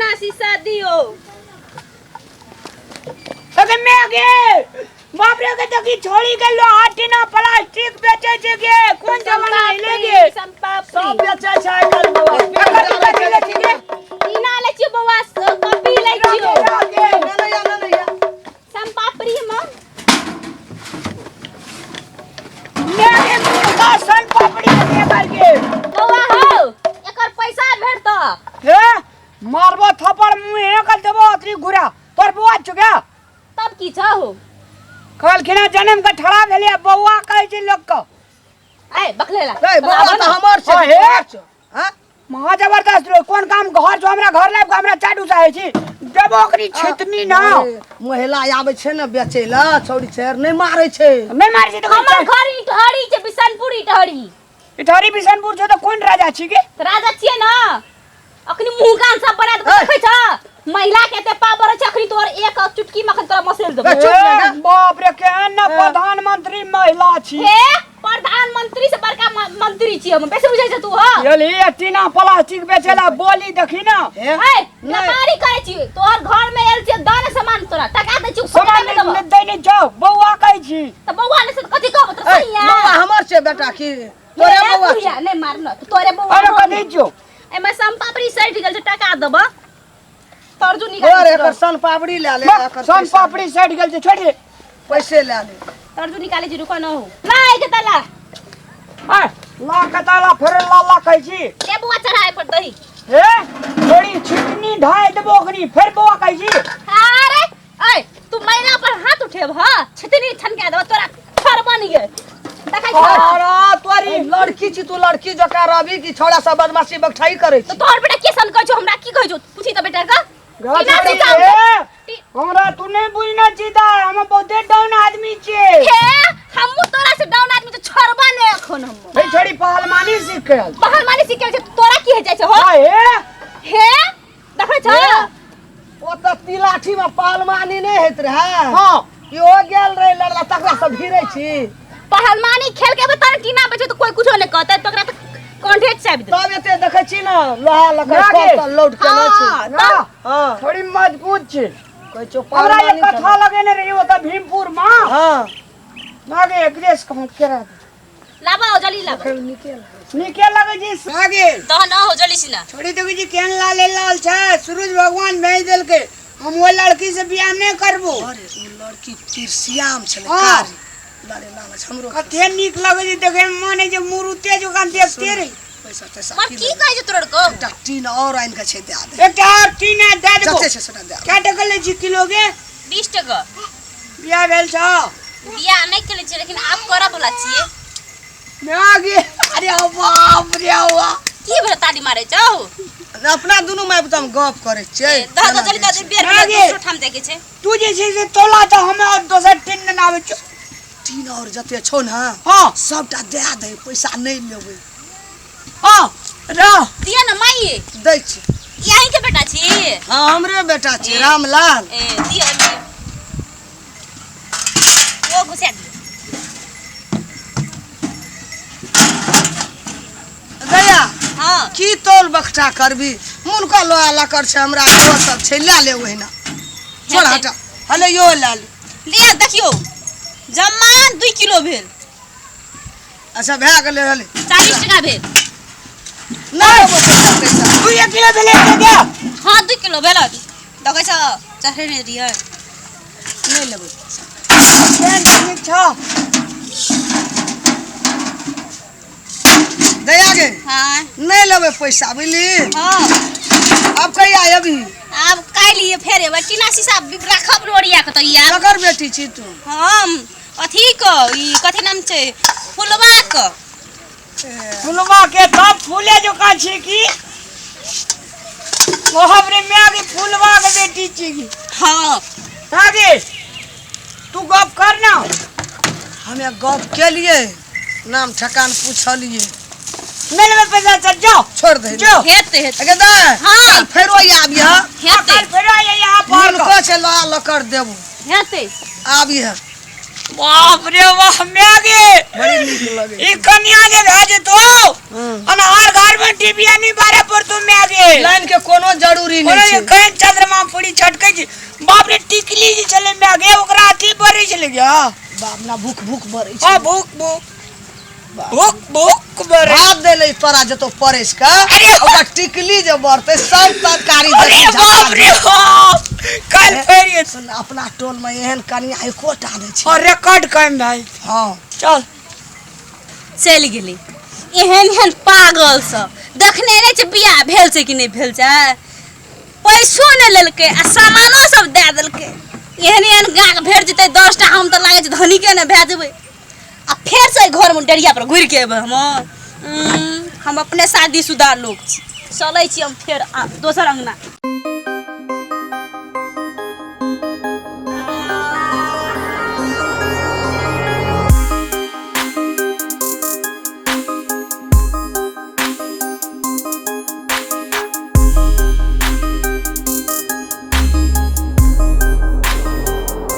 टीना शीशा दियो। अगे मैं गे बाप रे के देखी छोड़ी के लोहा टीना प्लास्टिक बेचे छे गे कोन जमाना एले गे। सम्पापड़ी सब बेचै छै आइ काल्हि बौआ। कथी कथी ले छी गे? टीना लै छियो बौआ, कॉपी लै छियो। गे नहि नहि नहि नहि। सम्पापड़ी में मैं गे मुर्गा सन पापड़ी के करके। बौआ हो, एकर पैसा भेटत। हे मारबो थप्पड़ मुँह कर देबो अतरी घुरा तोर बौआ चुका। तब की छौ? कहलखिन जन्म के ठड़ा भेलियै बौआ कहै छै लोक के। ए बकलेला ए बौआ तऽ हमर छै। हाँ, हे। तोहर छौ, हाँ? महा जबरदस्त रे कोन काम घर जो हमरा घर लाबि के हमरा चाटू चाहै छी देबो ओकरी छितनी ना। अरे, महिला आबै छै ने बेचै लए, छौड़ी छै नहि मारै छै। नहि मारै छै तऽ हमर घर इटहरी छै, बिशनपुर इटहरी। इटहरी बिशनपुर छौ तऽ कोन राजा छी गे? तऽ राजा छियै ने, अखनी मुंह कान सब बना दे देखै छ महिला के एते पावर छै, अखनी तोर एक चुटकी में अखन तोरा मसेल देबो। ए, चुप रह गा। बाप रे केहन ने प्रधानमंत्री महिला छी। हे प्रधानमंत्री से बड़का मंत्री छी हम, बेसी बुझै छ तू? ह यली ये टीना प्लास्टिक बेचेला बोली देखी ना। हे, ए नहि। व्यापारी करै छी, तोहर घर में आयल छी दान सामान तोरा टका दै छी, सामान नहीं देबो। नहि दै नहि छौ बौआ कहै छी। त बौआ ने से कथी कहबो त ए, सही है। बौआ हमर छै बेटा की तोरे बौआ छै? बुढ़िया नहीं मारना तोरे बौआ। अरे कथी छौ? एमे सम पापड़ी सटि गेल छै, टका देबो तर्जू निकाल। और एकर सन पापड़ी लए ले, एकर सन पैसा- पापड़ी सटि गेल छै, छोड़ दे। पैसे लए ले। तर्जू निकाले छी, रुको न हो ना के ताला। आ ला के ताला फेर ला ला कहै छी। ए बौआ चढ़ाए पर दही। हे थोड़ी छिटनी ढाई देबो ओकरी फेर बौआ कहै छी। अरे ए तू मैना पर हाथ उठेब ह, छितनी छनका देबो तोरा खर बन गे देखै छ। अरे तोरी ए, लड़की छी तू, लड़की जकाँ रहबी कि छौड़ा सब बदमाशी बकठाई करै तो छी? तोहर बेटा के सन कहै छौ हमरा, की कहै छौ पूछी त बेटा का। गा टीना छोड़ी, सीता ए, टी- हमरा तू नहीं बुझना सीधा, हम बहुते डाउन आदमी छियै। हे हमहू तोरा से डाउन आदमी त छोड़बा ने अखन हम। हे छोड़ी पहलवानी सीख के आयल। पहलवानी सीख के आयल छै, तोरा की होइ जाइ छै हो? हाँ, हे हे देखै छ। ओ तऽ तिलाठी में पहलवानी नहि होइत रहै। हाँ। कि ओ गेल रहे लड़ला तकरा सब भिड़ै छी। पहलवानी खेल के बता टीना बचे तो कोई कुछो नहीं कहता, तोरा त कंठे चाबि दे। तब एते देखै छी ने लोहा लकड़ ना गे। सब तऽ लौट के नहि छै। ना। हाँ। थोड़ी मजबूत छै। कहै छौ हमरा एक पहलवानी कथा लगेने रही ओतऽ भीमपुर में। हाँ। ना गे एकरे से कहूँ केरा दे। लाबा हो जल्दी लाबा। नीके लगे छी आगे। तहन हो जल्दी से ना। छोड़ी देखै छी केहन लाले लाल छै, सूरज भगवान भेज देलकै। हम ओहि लड़की से बियाह नहि करबो। अरे ओ लड़की तिरसियाम छलै। हाँ। कारी लाले लाल छै हमरो। कते नीक लगे छै देखे में, मन है जे मुरुते जकाँ देखते रही। पैसा तैसा मर की कहै छै तोर को? एकटा टीन और आनि के छै दए दे। एकटा और टीना दए देबो। जते छै सेटा दए दे। कै टका लै छी किलो गे? 20 टका। बियाह भेल छौ? बियाह नहि केले छियै, लेकिन आब करऽ वाला छियै। आगे अरे बाप रे बाप। की भेल ताली मारै छौ? अपना दुनू माय पुता मे गप करै छियै। दह दह जल्दी दह दे, बेर आगे। बेर दोसरो ठाम जाइके छै। तू जे छै से तोला तऽ हम और दोसर टीन नेने आबै छियौ। टीन और जते छौ ने। हाँ। सबटा दए दे, पैसा नहि लेबै। हाँ रह। दिया ना माई। दै छी। ई अहीं के बेटा छी? हाँ हमरे बेटा छी रामलाल। ए दिया दिया। ओ घुसा दियो। गया। हाँ। की तौल बखटा करबी, मुनका लोहा लकड़ छै हमरा ओ सब छै, लए ले ओहिना। छोड़ हटा, हले यो लए ले। लिअ देखियौ जम्मा 2 किलो भेल। अच्छा भए गेलै हले। 40 टका भेल। नहि लेबो पैसा तैसा। 2 किलो भेलै तऽ दे। हाँ 2 किलो भेल। देखै छ चढ़ेने रहियै। नहि लेबै पैसा। केहन नीक छौ? दया गे। हाँ। नहि लेबै पैसा बुझली। हाँ। आब कहिया अबही? आब काल्हि फेर एबै। टीना शीशा राखब ओरिया के तऽ ई आब। ककर बेटी छी तू? हम अथी के ई कथी नाम छै फुलवा के। फुलवा के तब फूले जकाँ छी की? बाप रे माय गे, फुलवा के बेटी छी की? हाँ। आगे तू गप कर ना। हमे गप केलिए, नाम ठेकान पूछलिए। नहीं लेबै पैसा, चल जाओ। छोड़ दे। जो। हेतै, हेतै। अगे दे। हाँ। कल फेरो आबिह। हेतै। कल फेरो आइए यहाँ पर। हुनको छै लोहा लकड़ देबो। हेतै। आबिह। बाप रे वाह मैं गे बड़ी नीक लगे ई कन्या जे भए जेतो अनहार घर में डिबिया नहीं बारे पर तो मैं गे लाइन के कोनो जरूरी कोनो नहीं जे छै कहीं चंद्रमा पूरी छटकै छै बाप रे टिकली जे छलै मैं गे ओकरा अथी बरै छलै गे बाप ना भूख भूख बरै छै आ भूख भूख भूख भूख बरै भात देले तोरा जेतो परस के अरे! ओकरा टिकली जे बरतै सब तरकारी अरे देखी बाप रे बाप काल्हि फेर ये सुन अपना टोल में एहन कनिया एकोटा नहि छै और रिकॉर्ड कायम भाई हँ चल चलि गेलै एहन एहन पागल सब देखने नहि छै बियाह भेल छै कि नहि भेल छै पैसो नहि लेलकै आ सामानो सब दए देलकै एहन एहन गाहक भेट जेतै 10टा हम तऽ लागै छै धनिके ने भए जेबै आ फेरसँ एहि घरमे डरिया पर घुरि के एबै हम हम अपने शादीशुदा लोक छी चलै छी हम फेर दोसर अङ्गना।